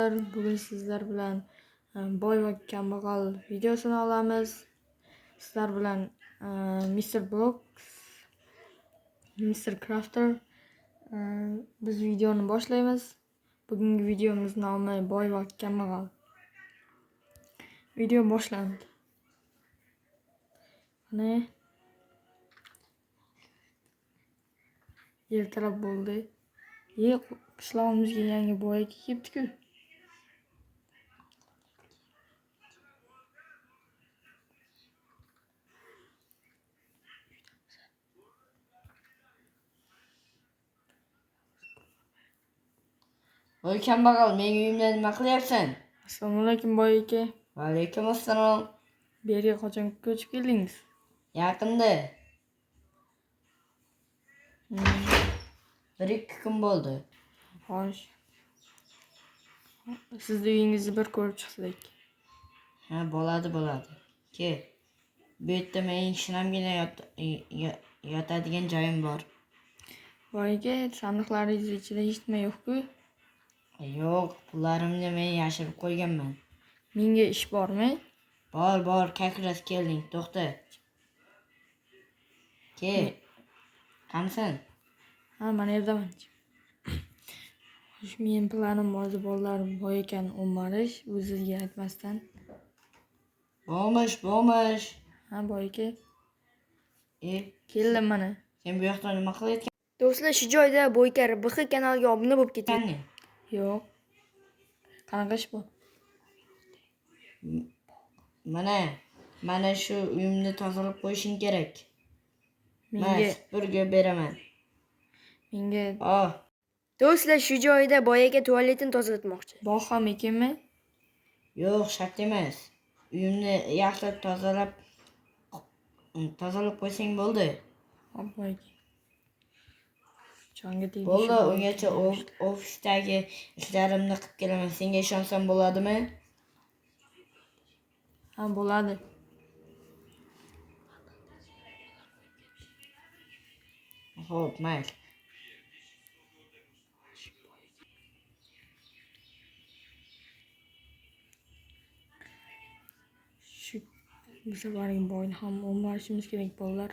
Bugun sizlar bilan boy va kambag'al videosini olamiz. Sizlar bilan Mr. Blocks, Mr. Crafter. Biz videoni boshlaymiz. Bugungi videomiz nomi boy va kambag'al. Video boshlandi. Mana ertalab bo'ldi. Qishlog'imizga yangi boy aka kelibdi-ku. Voy kambag'al, mening uyimda nima qilyapsan? Assalomu alaykum boy aka. Va alaykum assalom. Bu yerga qachon ko'chib keldingiz? Yaqinda. 1-2 kun bo'ldi. Xo'sh. Sizni uyingizni bir ko'rib chiqsak. Ha, bo'ladi, bo'ladi. Kel. Bu yerda mening shinamgina yotadigan joyim bor. Boy aka, sandiqlaringiz ichida hech nima yo'q-ku. Yo'q, pullarimni men yashirib qo'yganman. Menga ish bormi? Bor, bor, как раз kelding. To'xta. Kel. Qanisan? Ha, mana yerdaman. Xo'sh, mening planim hozir bolalar boy ekan o'marish, o'zizga aytmasdan. Bo'lmish, bo'lmish. Ha, boy aka. Keldim mana. Sen bu yoqda nima qilayotganding? Do'stlar, shu joyda Boykar BX kanaliga obuna bo'lib keting. Yo'q. Qanaqa ish bu? Mana shu uyimni tozalab qo'yishing kerak. Menga supurgi beraman. Menga Oh. Do'stlar, shu joyda boy aka tualetini tozalatmoqchi. Bog' ham ekanmi? Yo'q, shart emas. Uyimni yaxshilab tozalab qo'ysang bo'ldi. Hop, boy aka. Jonga tegdi. Bo'ldi, ungacha ofisdagi ishlarimni qilib kelaman. Senga ishonsam bo'ladimi? Ha, bo'ladi. Xo'p, mayli. Shu bu safargi boyni ham o'marishimiz kerak, bolalar.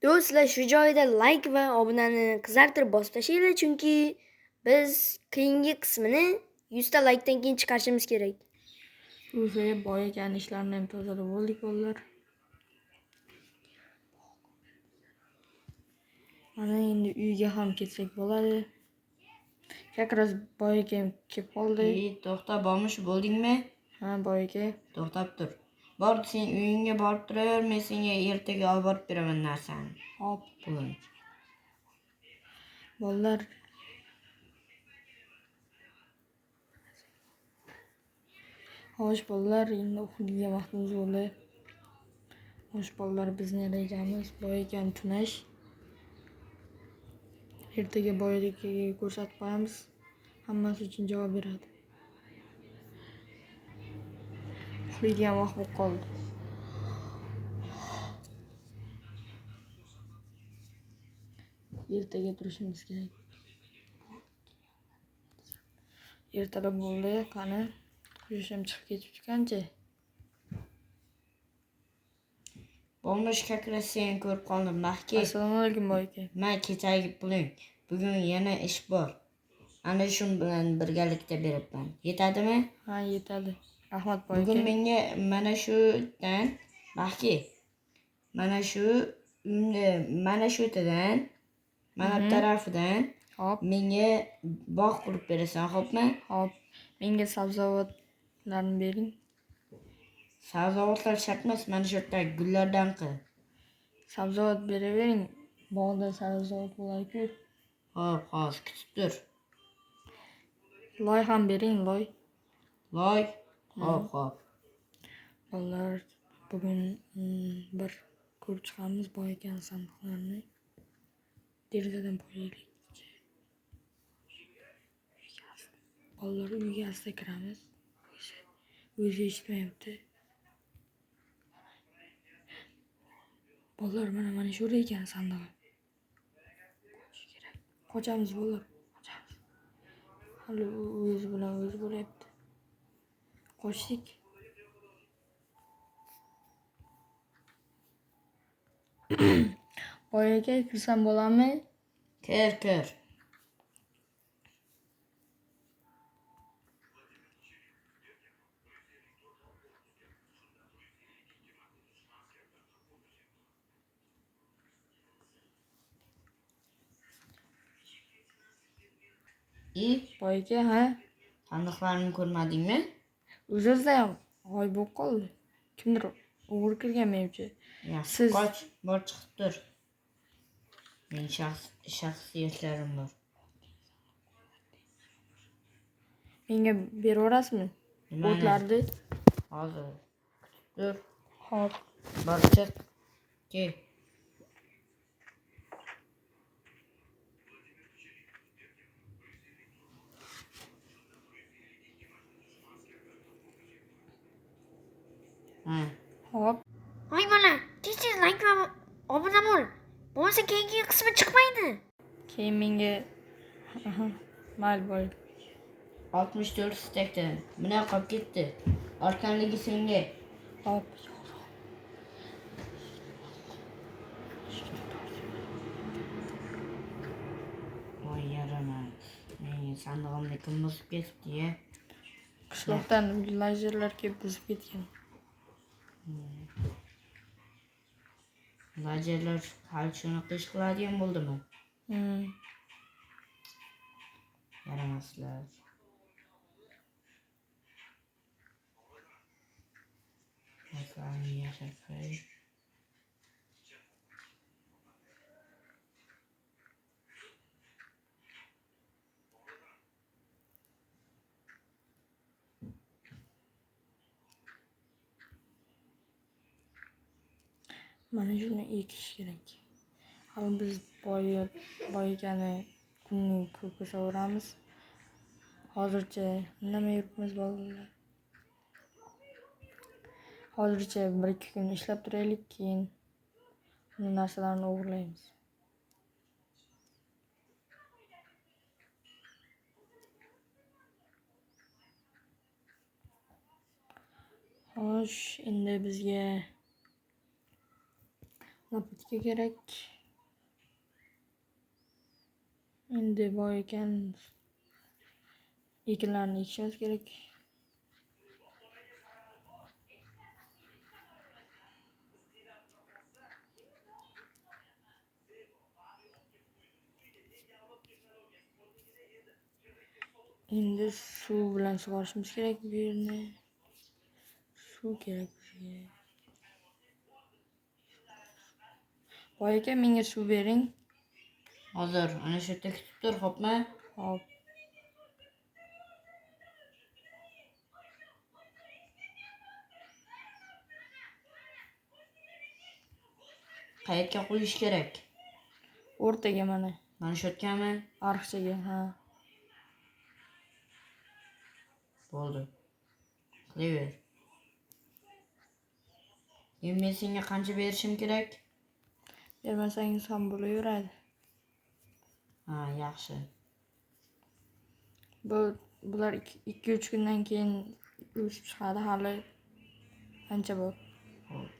Do'stlar, shu joyda like va obunani qizartirib bosib tashlanglar, chunki biz keyingi qismini 100 ta likedan keyin chiqarishimiz kerak. O'zi boy ekan, ishlarini ham tozalab bo'ldik, bolalar. Mana endi uyga ham ketsak bo'ladi. Как раз boy akam kelib qoldi. To'xta, bormish bo'ldingmi? Ha, boy aka. To'xtab tur. Bor, sen uyingga borib turaver, men senga ertaga olib borib beraman narsani. Hop. Pulini. Bolalar. Xo'sh, bolalar, endi uxlaydigan vaqtimiz bo'ldi. Xo'sh, bolalar, bizni rejamiz boy akam tunash. Ertaga boy akaga ko'rsatib qo'yamiz. Hammasi uchun javob beradi. Uxlaydigan vaqt bo'lib qoldi. Ertaga turishimiz kerak. Ertalab bo'ldi, qani quyosh ham chiqib ketibdi-kancha. Bo'lmish, как раз seni ko'rib qoldim, Mahki. Assalomu alaykum boy aka. Men kechagi puling. Bugun yana ish bor. Ana shu bilan birgalikda beribman. Yetadimi? Ha, yetadi. Rahmat boy Bugun aka. menga mana shudan Mahki. Mana shu uyimni, mana shu yerdan, mana bu tarafidan Hop. menga bog' qurib berasan, xo'pmi? Hop. Menga sabzavotlarni bering. Sabzavotlar shart emas, mana shu yerdagi gullardan qil. Sabzavot beravering. Bog'da sabzavot bo'ladi-ku. Xo'p, hozir kutib tur. Loy ham bering, loy. Loy? Xo'p, xo'p. Bolalar, bugun bir ko'rib chiqamiz boy ekan sandiqlarni. Derazadan boyaylik. Bolalar, uyga asta kiramiz. O'zi eshitmayapti. Bolalar, mana shu ekan sandig'i. Qochish kerak. Qochamiz bolalar, qochamiz. Hali u o'zi bilan o'zi bo'lyapti. Qochdik. Boy aka, kirsam bo'ladimi? Kir, kir. I, Boy aka, ha? Sandiqlarni ko'rmadingmi? O'z-o'zidan ham g'oyib bo'lib qoldi. Kimdir o'g'ri kirgan menimcha. Yaxshi, Siz- qoch, bor chiqib tur. Men shaxsiy ishlarim bor. Menga beraverasizmi? Nimani? O'tlarni. Hozir kutib tur. Xo'p. Bor chiq. Kel. Ha. Xo'p. Voy bola, tez-tez like va obuna bo'l. Bo'lmasa keyingi qismi chiqmaydi. Keyin menga mayli boy. 64 stekdan. Buni qolib ketdi. Orqanligi senga. Hop. Voy yaramas. Mening sandig'imni kim buzib ketibdi-ya? Qishloqdan lazerlar kelib buzib ketgan. Lazerlar hali shunaqa ish qiladigan bo'ldimi? Yaramaslar. Otlarni yashirib qo'y. Mana shuni ekish kerak. Hali biz boyigani kunning ko'kasaveramiz. Hozircha indamay yuribmiz bolalar. Hozircha 1-2 kun ishlab turaylik, keyin uni narsalarni o'g'irlaymiz. Xo'sh, endi bizga lopatka kerak. Endi boy ekan ekinlarni ekishimiz kerak. Endi suv bilan sug'orishimiz kerak bu yerni. Suv kerak bizga. Boy aka, menga suv bering. Hozir ana shu yerda kutib tur, xo'pmi? Xo'p. Qayerga qo'yish kerak? O'rtaga mana. Mana shu yergami? Ariqchaga, ha. Bo'ldi. Qilaver. Endi men senga qancha berishim kerak? Bermasangiz ham bo'laveradi. Ha, yaxshi. Bular 2-3 kundan keyin o'sib chiqadi, hali ancha bor. Xo'p.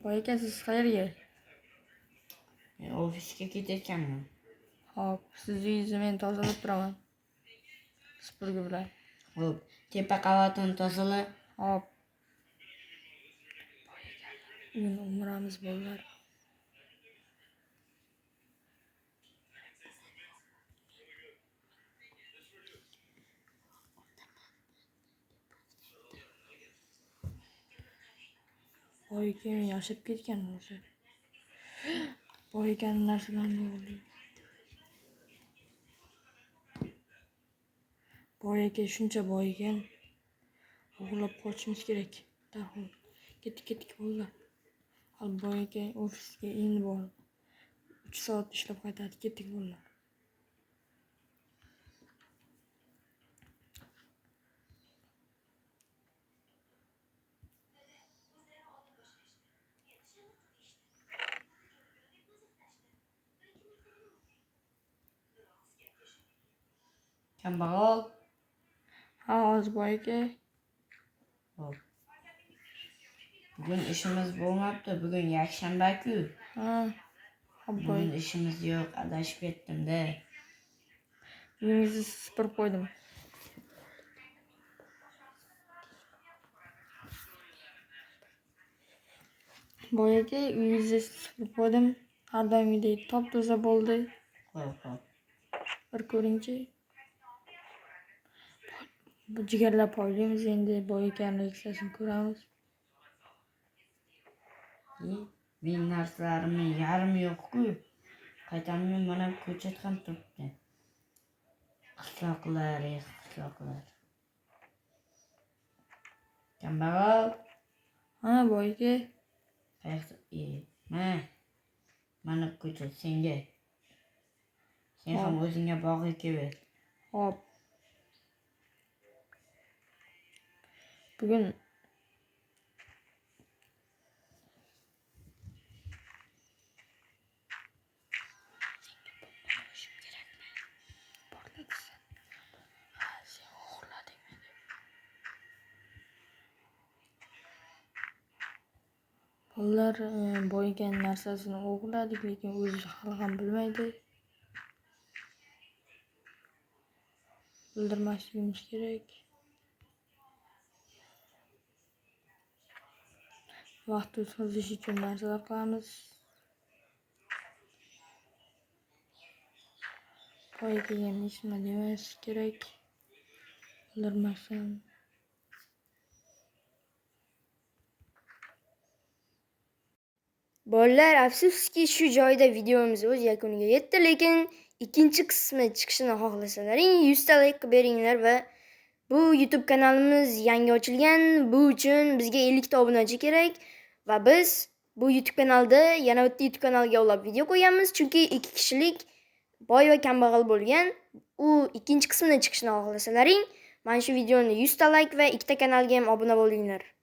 Boy aka, siz qayerga? Men ofisga ketayotganman. Xo'p, sizni uyingizni men tozalab turaman. Supurgi bilan. Xo'p, tepa qavatini tozala. Xo'p. Boy aka, uyini o'maramiz bolalar. Boy aka yashirib ketgan o'zi. Boy akani narsalarni o'g'irlaydi. Boy aka shuncha boy ekan. O'g'irlab qochishimiz kerak. Darhol. Ketdik, ketdik bolalar. Hali boy aka ofisga endi borib 3 soat ishlab qaytadi. Ketdik bolalar. Kambag'al. Ha, hozir boy aka. Hop. Bugun ishimiz bo'lmabdi. Bugun yakshanba-ku. Ha. Hop boy. Bugun ishimiz yo'q, adashib ketdim-da. Uyingizni supurib qo'ydim. Boy aka, uyingizni supurib qo'ydim. Har doimgidek top-toza bo'ldi. Hop, hop. Bir ko'ringchi. Bu jigarlab poylaymiz endi boy akani reaksiyasini ko'ramiz. Mening narsalarimning yarmi yo'q-ku. Qaytamga mana bu ko'chat ham turibdi. Qishloqlar, eh, qishloqlar. Kambag'al. Ha, boy aka. Qayoqda? Ma. Mana bu ko'chat senga. Sen ham o'zingga bog' ekaver. Hop. Bugun bolalar boy akani narsasini o'g'irladik, lekin o'zi hali ham bilmaydi. Bildirmasligimiz kerak. Vaqt o'tkazish uchun narsalar qilamiz. Boy akaga hech nima demaslik kerak. Bildirmasdan. Bolalar, afsuski shu joyda videomiz o'z yakuniga yetdi, lekin ikkinchi qismi chiqishini xohlasalaring 100 ta like qilib beringlar va bu YouTube kanalimiz yangi ochilgan, bu uchun bizga 50 ta obunachi kerak va biz bu YouTube kanalda yana bitta YouTube kanalga ulab video qo'yamiz, chunki 2 kishilik boy va kambag'al bo'lgan. U ikkinchi qismini chiqishini xohlasalaring, mana shu videoni 100 ta like va 2 ta kanalga ham obuna bo'linglar.